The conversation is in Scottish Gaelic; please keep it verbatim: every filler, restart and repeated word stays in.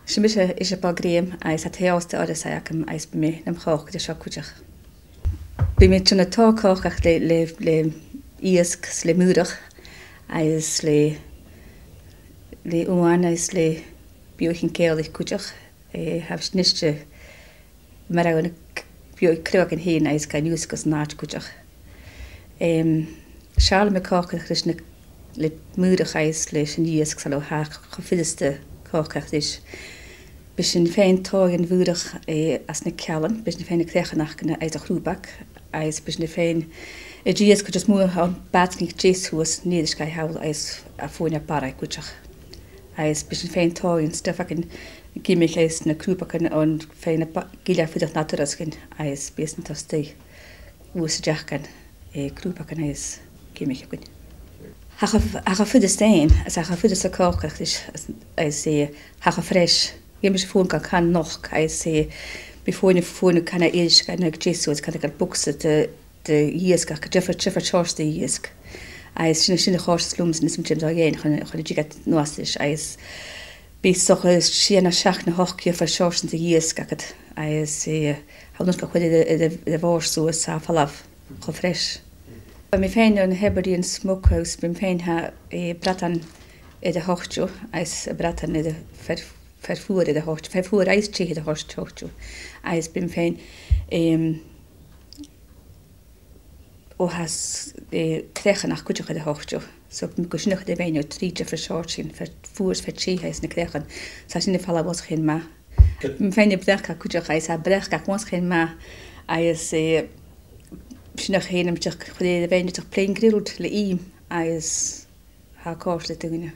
'S e mise Iseabail Graham, agus tha tè òsta oir is agam, agus bidh mi nam chòcaireachd an seo cuideachd. Bidh mi a' dèanamh tòrr còcaireachd le, le, le iasg 's le maorach, agus le, le uan, agus le beathaichean Gàidhealach cuideachd. Eh, tha mise a-nis, eh, mar a bhiodh, beathaichean cruaidh againn fhìn agus gan iasgach san àite cuideachd. Em, seallaidh mi còcaireachd ris na, le maorach agus leis an iasg, 's a leithid, tha e cho furasta còcaireachd ris. Bidh sinn fhèin a' togail a' mhaorach, eh, às na ceallan, bidh sinn fhèin a' cleachdadh na creachain agus a' chrùbadh, agus bidh sinn fhèin a' dìreadh cuid as motha bàtaichean a' deas shuas, nì iad sgath thall agus a' faighinn barrachd cuideachd. Agus bidh sinn fhèin a' togail an stuth againn, giomaich agus na crùbagan, fhèin a' ba-, gille a' fuireach nad turas againn, agus bidh sinn a' toirt a-steach uair sa deach, eh, crùbagan agus giomaich againn. Tha e cho, tha e cho furasta fhèin, is tha e cho furasta còcaireachd ris, is, is, eh, tha e cho fresh. Dh'fheumas fòn a chur an nochd, agus, eh, bidh fòn, fòn a' cur na h-iasg, na deas shuas, a' cur gu bogsa de, de dh'iasg, gu diofar, diofar seòrsa de dh'iasg. Agus sin, sin a' chòrdadh rium, 's a' smaoineachadh gun dèan, chun, chun an tighinn a-nuas leis, agus bidh 's dòcha sia no seachd no ochd diofar sheòrsa de dh'iasg agad, agus, eh, tha thu a' dol a chur air, air, air a' bhòrd suas, 's tha e a' falbh cho fresh. Bha mi fhèin ann an Hebridean Smokehouse, bha mi fhèin, tha, eh, bradan air a h-oiteadh, agus bradan air a' fear, fear fuar air a h-oiteadh, fear fuar agus teth air a h-oiteadh, agus bha mi fhèin, em, o, tha, eh, creachan cuideachd air a h-oiteadh. So, bha mi gu sin a' cur air a' mhèinneadh trì diofar sheòrsa, fear fuar, fear teth agus na creachan. 'S tha sin a' falbh uabhasach fhèin math. Bha mi fhèin a' breacadh cuideachd agus tha am breacadh uabhasach fhèin math, agus, eh, sin a' cheann a tha mi a' cur air a' mhèinneadh, just plain grilled le ìm, agus tha e a' còrdadh ri daoine.